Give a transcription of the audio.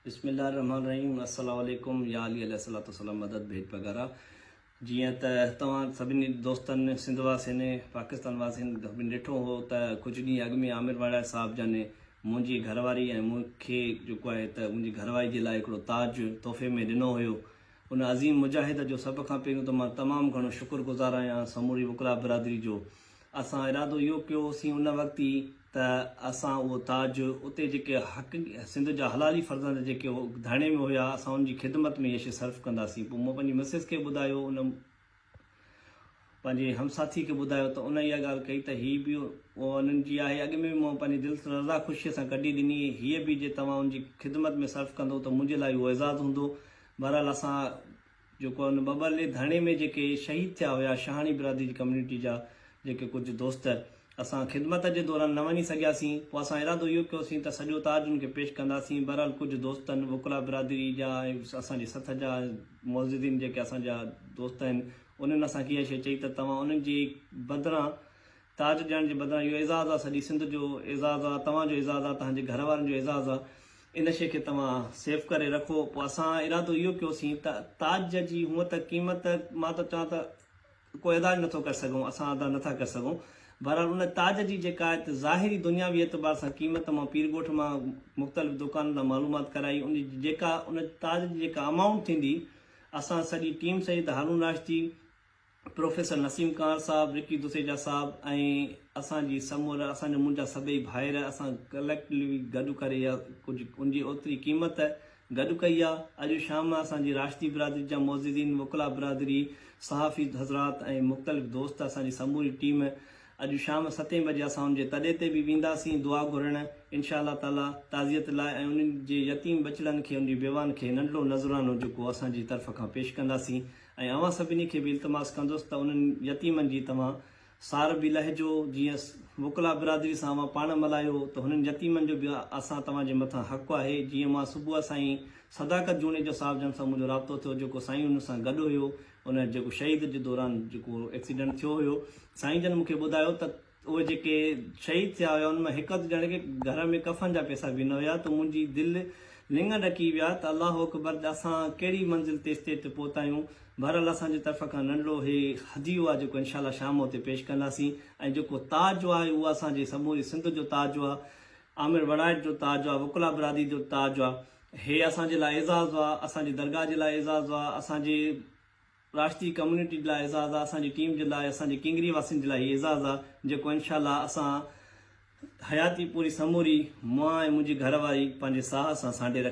بسم الله الرحمن الرحيم السلام عليڪم يا علي عليه الصلوة والسلام مدد ڀيٽ پگهارا جيئن ته توهان سڀني دوستن سنڌ واسين پاڪستان واسين سڀني ڏٺو هو ته ڪجهه ڏينهن اڳ ۾ عامر واڙيا صاحب جن منهنجي گهر واري ۽ مون کي جيڪو آهي ته منهنجي گهر واري جي لاء هڪڙو تاج تحفي ۾ ڏنو هيو ان عظيم مجاهد جو سڀ کان پهريون ته مان تمام گهڻو شڪر گذار آهيان سموري وڪلا برادري جو اسان ارادو اهو ڪيو هوسين ان وقت ئي ته اسان اهو تاج اتي جيڪي حق سنڌ جا حلالي فرزند جيڪي ڌرڻي ۾ هيا اسان انهن جي خدمت ۾ اها شي صرف ڪنداسين پوء مون پنهنجي مسز کي ٻڌايو ان پنهنجي همساٿي کي ٻڌايو ته ان اها ڳالهه ڪئي ته هي به انهن جي آهي اڳ ۾ به مون پنهنجي دل رضا خوشيء سان ڪڍي ڏني هيء به جي توهان ان جي خدمت ۾ صرف ڪندو ته منهنجي لاء اهو اعزاز هوندو بهرحال اسان جيڪو ان ٻٻرلي ڌرڻي ۾ جيڪي شهيد ٿيا هيا شاهاڻي برادري جي ڪميونٽي جا جيڪي ڪجهه دوست اسان خدمت جي دوران نه وڃي سگهياسين پوء اسان ارادو اهو ڪيوسين ته سڄو تاج ان کي پيش ڪنداسين بهرحال ڪجهه دوستن وڪلا برادري جا ۽ اسان جي سٿ جا معززين جيڪي اسان جا دوست آهن انهن اسان کي اها شيء چئي ته توهان انهن جي بدران تاج ڏيڻ جي بدران اهو اعزاز آ سڄي سنڌ جو اعزاز آ توهان جو اعزاز آ توهان جي گهر وارن جو اعزاز آ ان شيء کي توهان سيف ڪري رکو پوء اسان ارادو اهو ڪيوسين ته تاج جي هونء ته قيمت مان ته چوان ته ڪو ادا نٿو ڪري سگهون اسان ادا نٿا ڪري سگهون بهرحال ان تاج جي جيڪا آهي ظاهري دنياوي اعتبار سان قيمت مان پير ڳوٺ مان مختلف دڪانن تان معلومات ڪرائي ان جي جيڪا ان تاج جي جيڪا امائونٽ ٿيندي اسان سڄي ٽيم سيد هارون راشدي پروفيسر نسيم ڪنور صاحب، رڪي دوسيجا صاحب ۽ اسان جي سمورا اسان جا منهنجا سڀئي ڀائر اسان ڪليڪٽلي گڏ ڪري اها ڪجهه ان جي اوتري قيمت گڏ ڪئي آ. اڄ شام اسان جي راشدي برادري جا معززين، وڪلا برادري، صحافي حضرات ۽ مختلف دوست اسان جي سموري ٽيم اڄ شام ستين بجي اسان ان جي تڏي تي به وينداسين دعا گهرڻ انشاء الله تعالي تعزيت لاء ۽ انهن جي يتيم ٻچڙن کي ان جي بيواهن کي ننڍڙو نذرانو جيڪو اسان جي طرف کان پيش ڪنداسين. ۽ اوهان سڀني کي به التماس ڪندس ته انهن يتيمن جي توهان سار به لهجو، جيئن وڪلا برادري سان اوهان پاڻ ملهايو ته هنن يتيمن جو به اسان توهان جي مٿان حق آهي، جيئن مان صبح سائين صداقت جوڻيجو صاحب جن سان منهنجو رابطو ٿيو جيڪو سائين ان سان گڏ هيو ان جيڪو شهيد جي دوران جيڪو ايڪسيڊنٽ ٿيو هيو سائين جن مون کي ٻڌايو ته اهي جيڪي شهيد ٿيا هيا ان مان هڪ اڌ ڄڻي کي گهر ۾ ڪفن جا پئسا به نه هيا ته منهنجي دل لڱ ڏڪي ويا ته الله اڪبر اسان ڪهڙي منزل تي اسٽيج تي پهتا آهيون بهرحال اسان جي طرف کان ننڍڙو هي هديو آهي جيڪو انشاء الله شام اتي پيش ڪنداسين ۽ جيڪو تاج آهي اهو اسان جي سموري سنڌ جو تاج آهي عامر وڙائچ جو تاج آهي وڪلا برادري جو تاج آهي هي اسان جي لاء اعزاز آهي اسان جي درگاهه جي لاء اعزاز آهي اسان جي راشدي ڪميونٽي جي لاء اعزاز آ اسان جي ٽيم جي لاء اسان جي ڪنگري واسين جي لاء هي اعزاز آ جيڪو انشاء الله اسان حياتي پوري سموري مان ۽ منهنجي گهر واري پنهنجي ساهه سان سانڍي رکنداسين.